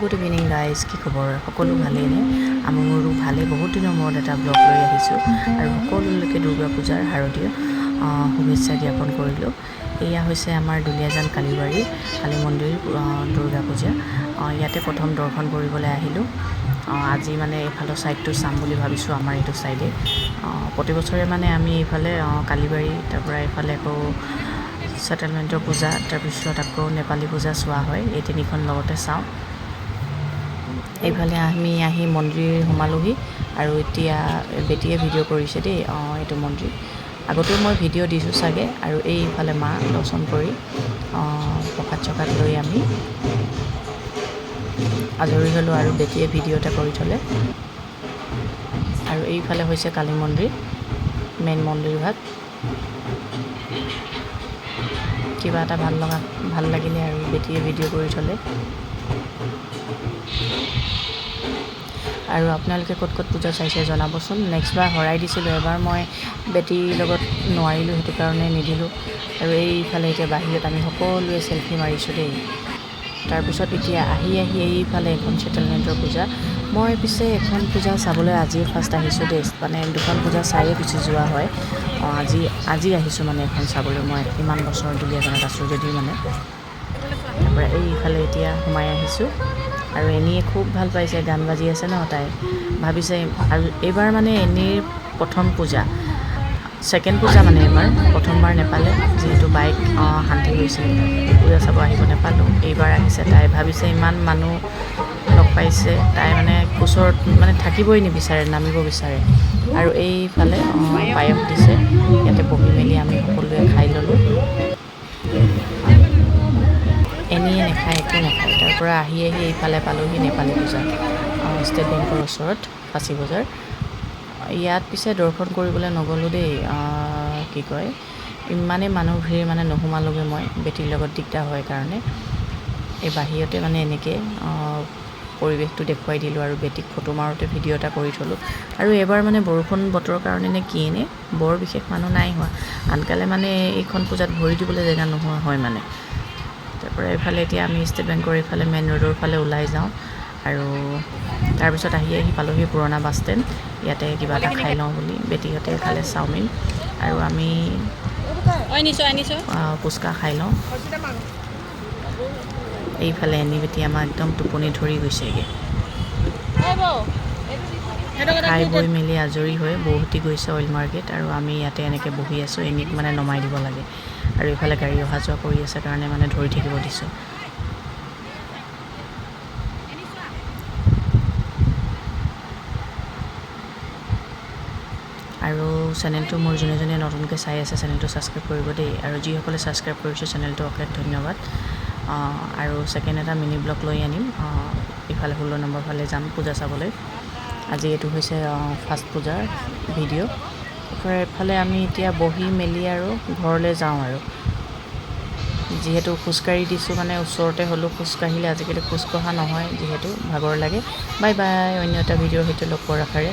Good evening guys, কি খবৰ? সকলো ভালেই নে? মোৰো ভালেই। বহুত দিনৰ মূৰত এটা ব্লগ লৈ আহিছোঁ আৰু সকলোলৈকে দুৰ্গা পূজাৰ শাৰদীয় শুভেচ্ছা জ্ঞাপন কৰিলোঁ। এয়া হৈছে আমাৰ দুলীয়াজান কালিবাৰী কালী মন্দিৰ দুৰ্গা পূজা। ইয়াতে প্ৰথম দৰ্শন কৰিবলৈ আহিলোঁ। আজি মানে এইফালৰ ছাইডটো চাম বুলি ভাবিছোঁ, আমাৰ এইটো ছাইডে। প্ৰতি বছৰে মানে আমি এইফালে কালিবাৰী, তাৰপৰা এইফালে আকৌ ছেটেলমেণ্টৰ পূজা, তাৰপিছত আকৌ নেপালী পূজা চোৱা হয়। এই তিনিখন লগতে চাওঁ। এইফালে আমি আহি মন্দিৰ সোমালোহি আৰু এতিয়া বেটীয়ে ভিডিঅ' কৰিছে দেই। এইটো মন্দিৰ আগতেও মই ভিডিঅ' দিছোঁ চাগে। আৰু এইফালে মা দৰ্শন কৰি প্ৰসাদ চসাদ লৈ আমি আজৰি হ'লোঁ আৰু বেটীয়ে ভিডিঅ' এটা কৰি থ'লে। আৰু এইফালে হৈছে কালী মন্দিৰ, মেইন মন্দিৰ ভাগ। কিবা এটা ভাল লাগিলে আৰু বেটীয়ে ভিডিঅ' কৰি থ'লে। আৰু আপোনালোকে ক'ত ক'ত পূজা চাইছে জনাবচোন। নেক্সট বাৰ শৰাই দিছিলোঁ, এবাৰ মই বেটীৰ লগত নোৱাৰিলোঁ, সেইটো কাৰণে নিদিলোঁ। আৰু এইফালে এতিয়া বাহিৰত আমি সকলোৱে চেলফি মাৰিছোঁ দেই। তাৰপিছত এতিয়া আহি আহি এইফালে এখন ছেটেলমেণ্টৰ পূজা। মই পিছে এখন পূজা চাবলৈ আজিয়ে ফাৰ্ষ্ট আহিছোঁ দেই, মানে দুখন পূজা চায়ে গুচি যোৱা হয়। আজি আজি আহিছোঁ মানে এখন চাবলৈ। মই ইমান বছৰ দুলীয়াজানত আছোঁ যদিও মানে। তাৰপৰা এইফালে এতিয়া সোমাই আহিছোঁ আৰু এনিয়ে খুব ভাল পাইছে, গান বাজি আছে ন, তাই ভাবিছে। আৰু এইবাৰ মানে এনিৰ প্ৰথম পূজা, ছেকেণ্ড পূজা মানে এইবাৰ, প্ৰথমবাৰ নেপালে যিহেতু বাইক শান্তি হৈছিল, পূজা চাব আহিব নেপালোঁ। এইবাৰ আহিছে, তাই ভাবিছে ইমান মানুহ লগ পাইছে, তাই মানে ওচৰত মানে থাকিবই নিবিচাৰে, নামিব বিচাৰে। আৰু এইফালে পায়স দিছে, ইয়াতে বহি মেলি আমি সকলোৱে খাই ল'লোঁ। এনেয়ে নাখায়, একো নাখায়। তাৰপৰা আহি আহি এইফালে পালোহি নেপালী পূজা, ষ্টেট বেংকৰ ওচৰত ফাঁচী বজাৰ। ইয়াত পিছে দৰ্শন কৰিবলৈ নগ'লোঁ দেই, কি কয় ইমানেই মানুহ ভিৰ, মানে নোসোমালোগৈ মই, বেটীৰ লগত দিগদাৰ হয় কাৰণে। এই বাহিৰতে মানে এনেকৈ পৰিৱেশটো দেখুৱাই দিলোঁ আৰু বেটীক ফটো মাৰোঁতে ভিডিঅ' এটা কৰি থ'লোঁ। আৰু এইবাৰ মানে বৰষুণ বতৰৰ কাৰণে নে কি নে বৰ বিশেষ মানুহ নাই হোৱা। আনকালে মানে এইখন পূজাত ভৰি দিবলৈ জেগা নোহোৱা হয় মানে। তাৰপৰা এইফালে এতিয়া আমি ষ্টেট বেংকৰ এইফালে মেইন ৰোডৰ ফালে ওলাই যাওঁ। আৰু তাৰপিছত আহি আহি পালোহি পুৰণা বাছ ষ্টেণ্ড। ইয়াতে কিবা এটা খাই লওঁ বুলি বেটীহঁতে খালে চাওমিন আৰু আমি ফুচকা খাই লওঁ। এইফালে এনি বেটী আমাৰ একদম টোপনি ধৰি গৈছেগৈ। খাই বৈ মেলি আজৰি হৈ বৌহঁতি গৈছে অইল মাৰ্কেট আৰু আমি ইয়াতে এনেকৈ বহি আছোঁ। এনিক মানে নমাই দিব লাগে আৰু এইফালে গাড়ী অহা যোৱা কৰি আছে কাৰণে মানে ধৰি থাকিব দিছোঁ। আৰু চেনেলটো মোৰ যোনে যোনে নতুনকৈ চাই আছে চেনেলটো ছাবস্ক্ৰাইব কৰিব দেই। আৰু যিসকলে ছাবস্ক্ৰাইব কৰিছে চেনেলটো অশেষ ধন্যবাদ। আৰু ছেকেণ্ড এটা মিনি ব্লগ লৈ আনিম। ইফালে 16 নম্বৰ ফালে যাম পূজা চাবলৈ। আজি এইটো হৈছে ফাৰ্ষ্ট পূজাৰ ভিডিঅ'। এইফালে আমি এতিয়া বহি মেলি আৰু ঘৰলৈ যাওঁ। আৰু যিহেতু খোজকাঢ়ি দিছোঁ মানে ওচৰতে হ'লেও খোজকাঢ়িলে আজিকালি খোজকঢ়া নহয় যিহেতু ভাগৰ লাগে। বাই বাই, অন্য এটা ভিডিঅ'ৰ সৈতে লগ পোৱাৰ আশাৰে।